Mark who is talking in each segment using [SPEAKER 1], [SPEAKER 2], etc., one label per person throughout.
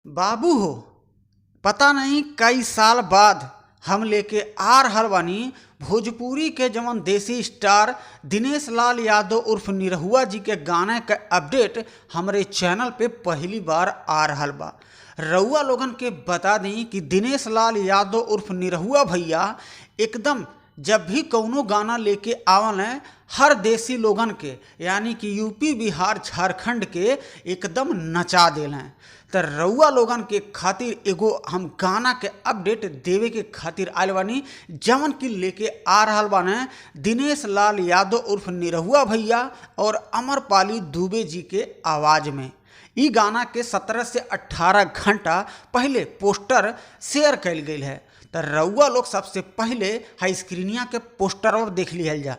[SPEAKER 1] बाबू हो, पता नहीं कई साल बाद हम लेके आ रहल बानी भोजपुरी के जवन देसी स्टार दिनेश लाल यादव उर्फ निरहुआ जी के गाने के अपडेट हमरे चैनल पे पहली बार आ रहल बा। रउआ लोगन के बता दी कि दिनेश लाल यादव उर्फ निरहुआ भैया एकदम जब भी कौनो गाना लेके आवल हैं, हर देसी लोगन के यानी कि यूपी, बिहार, झारखंड के एकदम नचा देलन। त रउआ लोगन के खातिर एगो हम गाना के अपडेट देवे के खातिर आइल बानी, जवन की लेके आ रहल बाने दिनेश लाल यादव उर्फ निरहुआ भैया और अमरपाली दुबे जी के आवाज़ में। ई गाना के 17 से 18 घंटा पहले पोस्टर शेयर कइल गईल है। त रउआ लोग सबसे पहले हाई स्क्रीनिया के पोस्टरवा देख लिहल जा।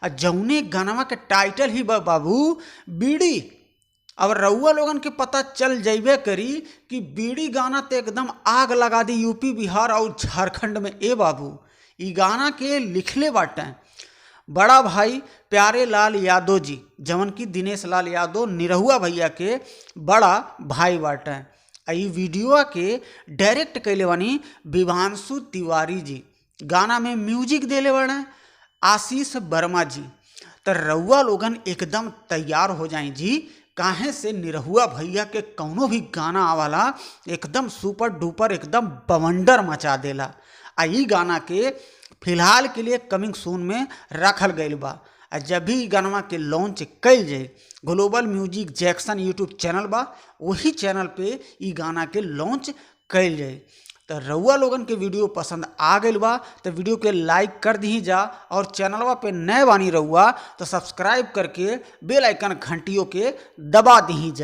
[SPEAKER 1] आ जौने गानवा के टाइटल ही बा बाबू बीड़ी। अब रउआ लोगन के पता चल जइबे करी कि बीड़ी गाना तो एकदम आग लगा दी यूपी, बिहार और झारखंड में। ए बाबू, ई गाना के लिखले बाटे बड़ा भाई प्यारे लाल यादव जी, जवन की दिनेश लाल यादव निरहुआ भैया के बड़ा भाई बाटे। आ ई वीडियो के डायरेक्ट कइले बानी विभांशु तिवारी जी। गाना में म्यूजिक देले बाड़े आशीष वर्मा जी। त रउआ लोगन एकदम तैयार हो जाई जी, काहे से निरहुआ भैया के कौनो भी गाना आवाला एकदम सुपर डुपर एकदम बवंडर मचा देला। आ ई गाना के फिलहाल के लिए कमिंग सून में रखल गईल बा। आ जब भी ई गानवा के लॉन्च कइल जाई, global music Jackson YouTube channel बा, वही चैनल पे ई गाना के लॉन्च कइल जाई। त रउआ लोगन के वीडियो पसंद आ गईल बा त वीडियो के लाइक कर दीही जा, और चैनलवा पे नए बानी रउआ तो सब्सक्राइब करके बेल आइकन घंटियों के दबा दीही जा।